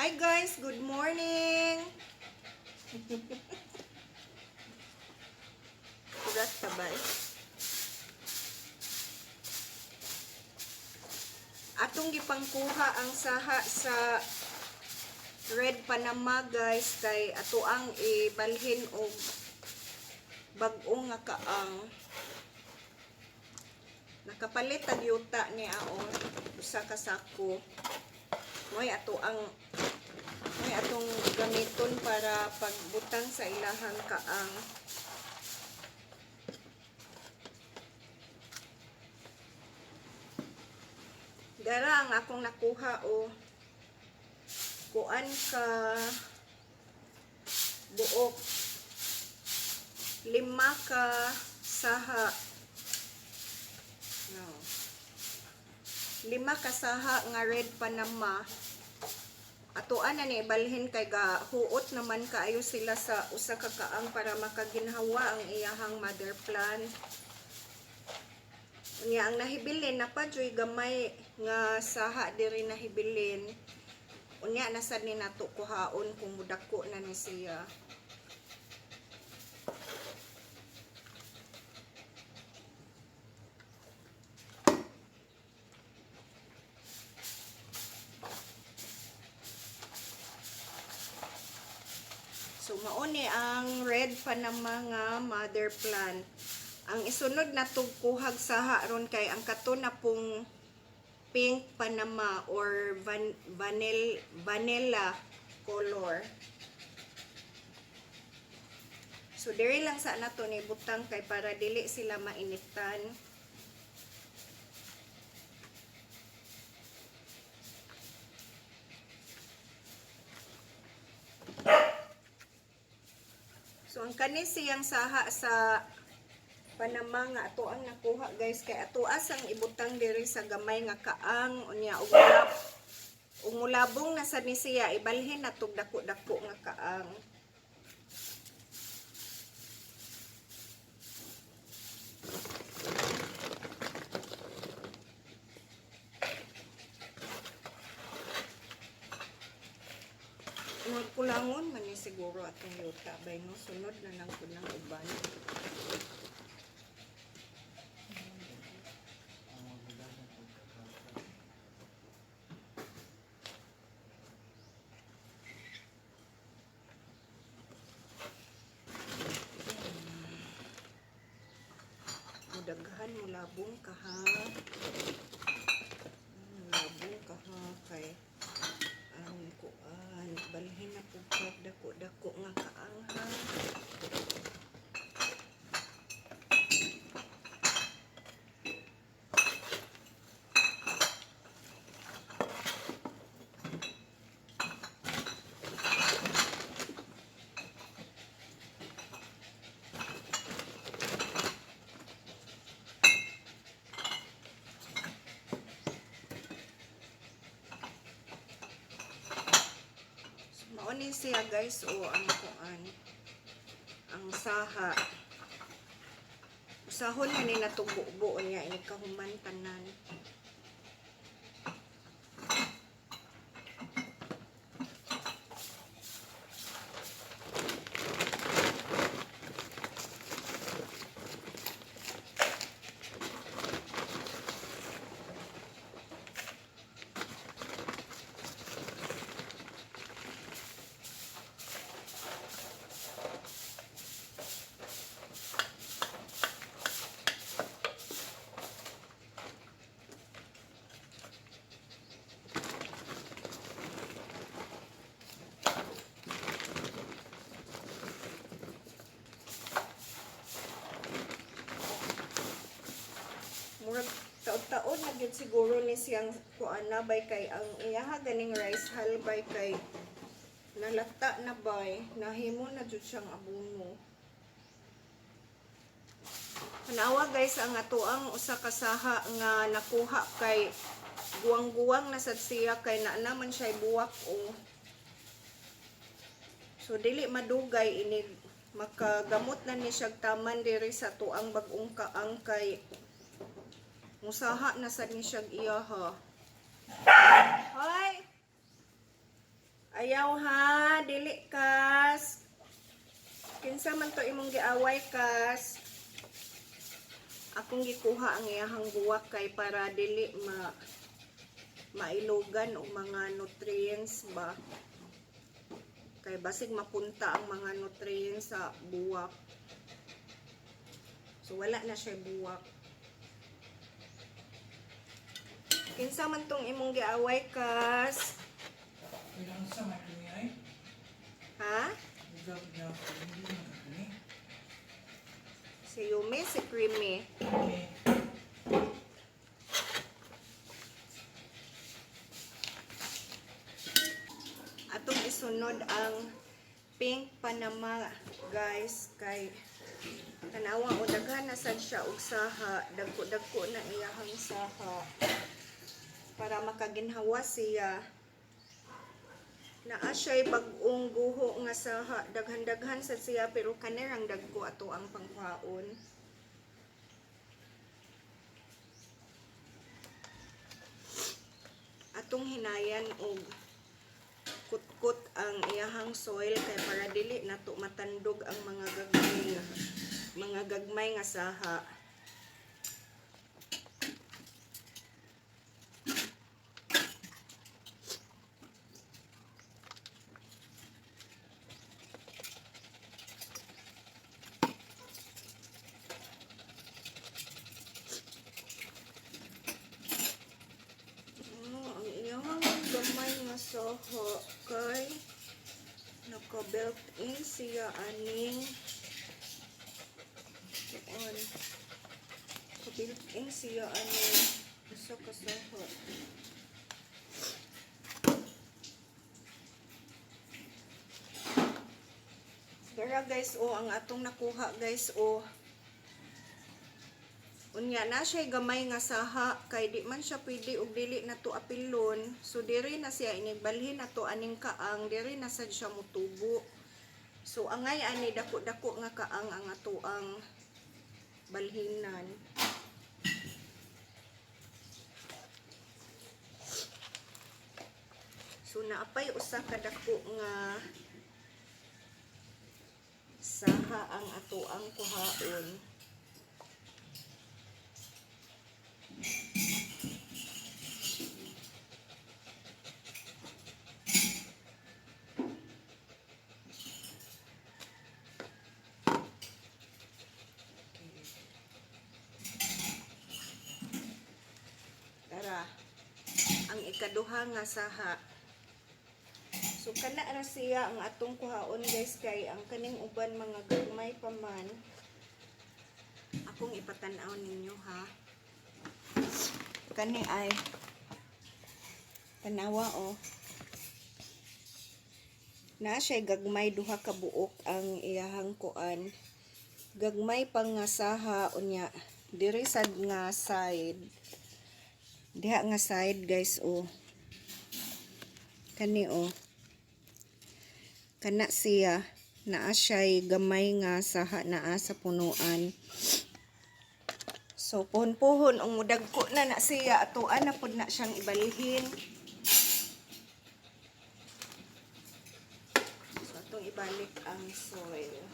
Hi guys, good morning. Kurat ka ba? Atong gipangkuha ang saha sa Red Panama, guys, kay ato ang ibalhin og bag-o nga kaang. Nakapalit ang yuta ni aon usa ka sako. Mo'y atong gamiton para pagbutang sa ilahang kaang. Dara ang akong nakuha o kuan ka buok, lima ka saha, no, lima ka saha nga Red Panama. Atoan na ni ibalhin kay ga huot naman kaayo sila sa usa ka kaang para makaginhawa ang iyahang mother plant. Unya ang nahibilin na pa joy gamay nga saha diri nahibilin. Unya nasad ni nato kuhaon kung mudako na ni siya. So mao ni ang Red Panama nga mother plant. Ang isunod na kuhag saha ron kay ang kato na pong Pink Panama or vanilla color. So diri lang sa nato ni butang kay para dili sila mainitan. So ang kani siyang saha sa Panama nga ato ang nakuha, guys, kay ato asang ibutang diri sa gamay nga kaang. Unya og mulab ug mulabong na sad ni siya, ibalhin na tog dako-dako nga kaang. Magkulangon man ni siguro atong yuta bay, no? Sunod na lang pud ng uban. Ang magagandang pagkakataon. Mudaghan, mulabong ka ha. Mulabong ka ha kay ang kuan balhin na pud kag dako-dako nga kaang ha. So, mao ni siya, guys, o ang kuan, ang saha. Usahon na ni natubuo niya ini kahuman tanan. Murag taon-taon na gyud siguro ni siyang kuan na bay, kay ang iyaha ganing rice hull bay kay nalata na bay, nahimo na jud siyang abono. Tanawa, guys, ang atoang usa ka saha nga nakuha kay guwang-guwang na sad siya kay naa naman siya buwak o. So dili madugay inig makagamot na ni siya taman diri sa tuang bag-ong kaang kay musaha na sad ni siya iyaha. Hoy! Ayaw ha, dili, Kas. Kinsa man to imong giaway, Kas? Akong gikuha ang iyahang buwak kay para dili mailugan og mga nutrients ba. Kay basig mapunta ang mga nutrients sa buwak. So wala na siya buwak. Kinsa man tong imong giaway, Kas? Kailangan sa may kini ay. Ha? Ikaw niya hindi man kini. Si Yumi, si Creamy. Kini. Atong isunod ang pink Panama, guys, kay tanawa o daghan na sad siya og saha, dagko-dagko na iyahang saha para makaginhawa siya. Naa siya'y bag-ong guho nga saha, daghan-daghan sad siya, pero kanirang dagko ato ang pangkuhaon. Atong hinayan og kutkot ang iyahang soil kay para dili nato matandog ang mga gagmay nga saha. Oh, ang iyahang gamay nga saha kay naka-built in siya aning kuan. Naka-built in siya aning usa ka saha. Dara, guys, oh, ang atong nakuha, guys, oh. Unya na siya gamay nga saha kay di man siya pwede og dili na to apilon. So diri na siya inigbalhin na to aning kaang, diri na sad siya mutubo. So angay ani dako-dako nga kaang ang atoang balhinan. So naapay usa ka dako nga saha ang atoang kuhaon. Tara. Ang ikaduha nga saha. So kana ra siya ang atong kuhaon, guys, kay ang kaning uban mga gagmay pa man. Akong ipatan-aw ninyo ha. Kani ay tanawa oh. Na siya gagmay, duha ka buok ang iyahang kuan. Gagmay pa nga saha, unya diri sad nga side. Diha nga side, guys, oh. Kani oh. Kana siya naa siya'y gamay nga saha naa sa punuan. So puhon-puhon ang mudagko na na siya, atoan na pud na siyang ibalhin. So atong ibalik ang soil.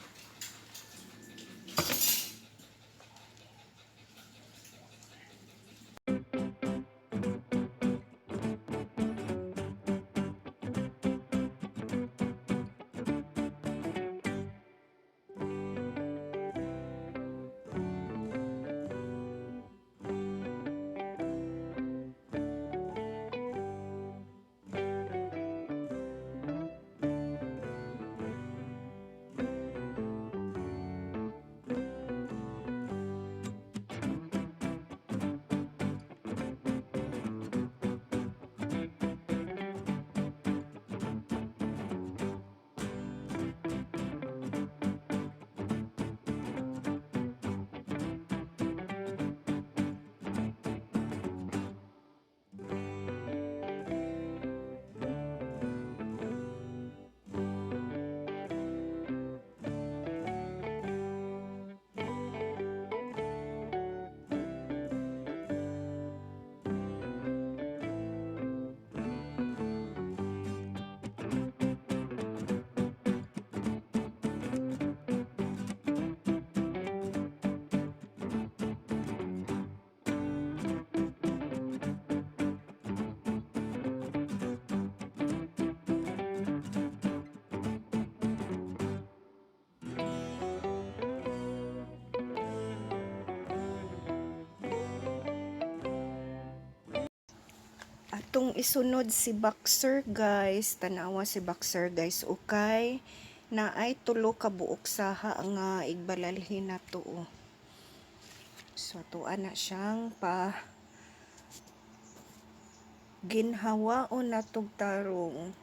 Atong isunod si Boxer, guys. Tanawa si Boxer, guys. Okay. Naay tulo ka buok saha nga igbalalhin nato, oh. So atoa na siyang pa ginhawaon natog tarong.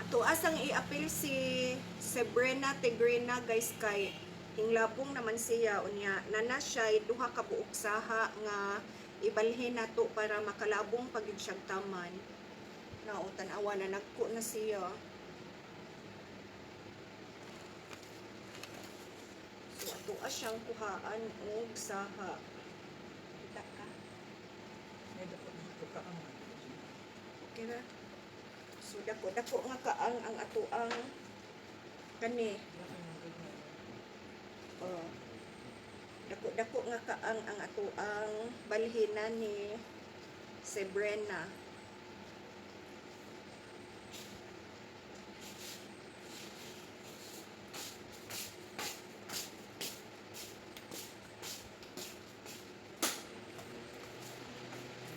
Ato asang i-appeal si Sabrina Tigrina, guys, kay hinglabong naman siya, unya nana siya duha ka buok saha nga ibalhin nato para makalabong pagid siyang taman. Nao, tan-awa na nagko na siya. So ato siyang kuhaan og saha. Kita ka? May dapat dito ka ang. Okay ra. So dako dako nga kaang ang atoang kani. Oh. Dako-dako nga kaang ang atoang balhinan ni Sabrina.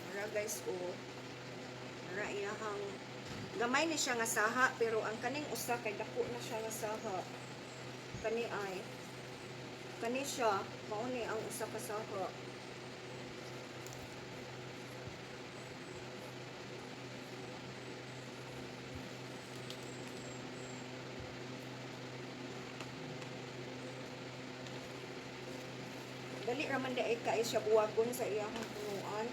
Ara, guys, oh. Ara iyahang gamay ni siya nga saha, pero ang kaning usa kay dako na siya nga saha. Kani ay kani siya, mao ni ang usa ka saha. Dali ra man diay kay siya buwagon sa iyahang punuan.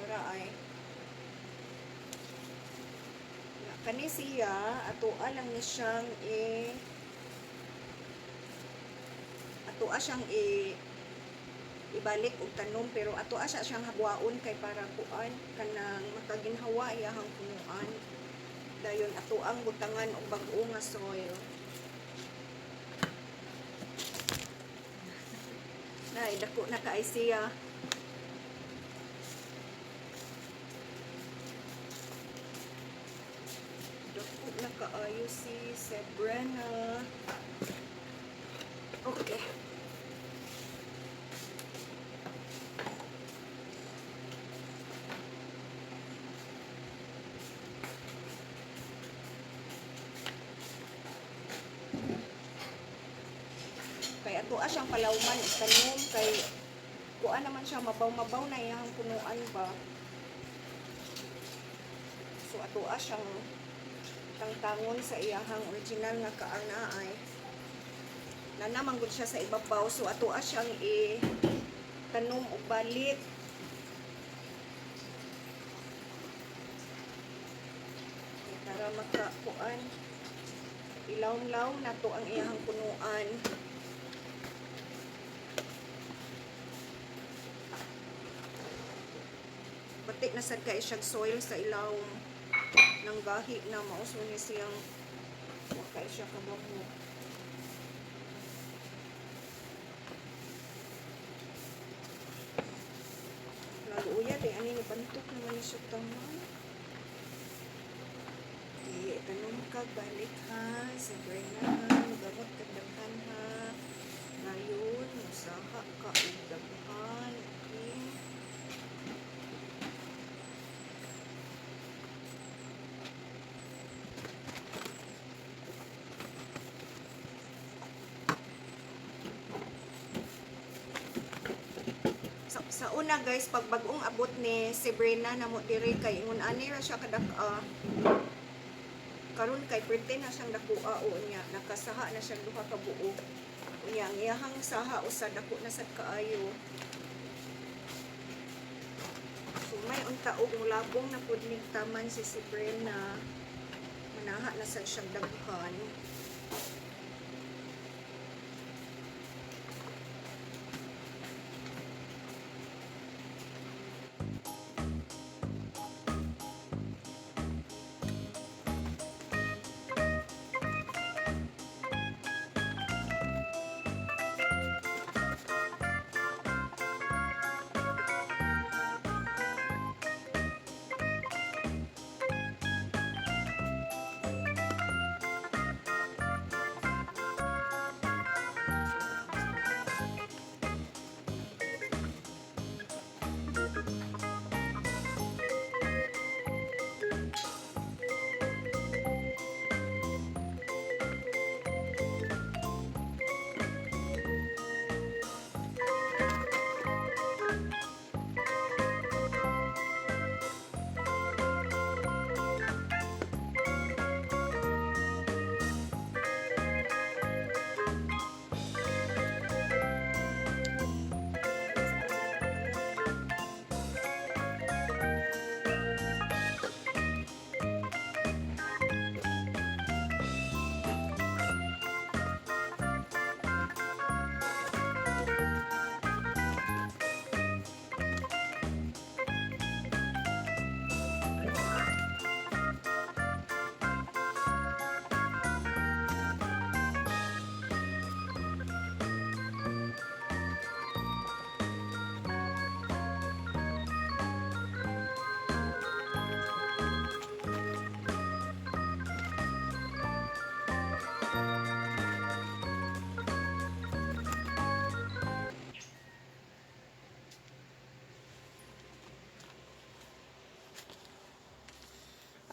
Ara ay. Na, kani siya, atoa lang ni siyang atoa siyang ibalik og tanom, pero atoa siya siyang habwaon kay para kuan kanang makaginhawa iyahang punuan. Dayon atoang butangan og bag-o nga soil. Nay, dako na kaay siya. Dako na kaayo si Sabrina. Okay. Kay ato siyang palawman itanom kay kuan naman siya, mabaw-mabaw na iyang punuan ba. So ato siyang tangtangon sa iyahang original nga kaang naay. Nanamang gud siya sa ibabaw, so ato siyang i tanom og balik. Para makakuan, ilawom-lawom nato ang iyahang punuan. Batik na sad kay siyag soil sa ilawom ng gahi na mauso ni siyang wa kay siya kabako. Sa taman. Di, tanom ka, balik ha. Sa na ha. Magamot ka daghan ha. Ngayon, musaha ka og daghan. Okay. Sa una, guys, pag bagong abot ni Sabrina na mo diri kay ingon ani ra siya kadak-a. Karon kay perti na siyang dakua o niya nakasaha na siya duha ka buo. Unya ang iyahang saha usa dako na sad kaayo. So may unta og mulabong na pud ning taman si Sabrina. Manaha na sad siyang daghan.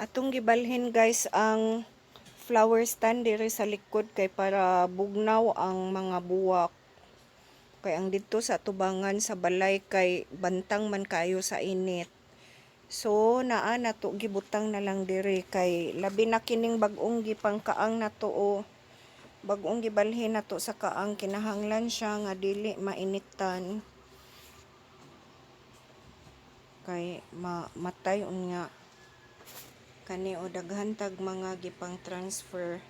Atong gibalhin, guys, ang flower stand diri sa likod kay para bugnaw ang mga buwak. Kay ang didto sa tubangan sa balay kay bantang man kayo sa init. So naa nato gibutang na lang diri kay labi na kining bag-ong gipangkaang nato o bag-ong gibalhin nato sa kaang, kinahanglan siya nga dili mainitan kay mamatay unya. Kani o daghan tag mga gipang transfer.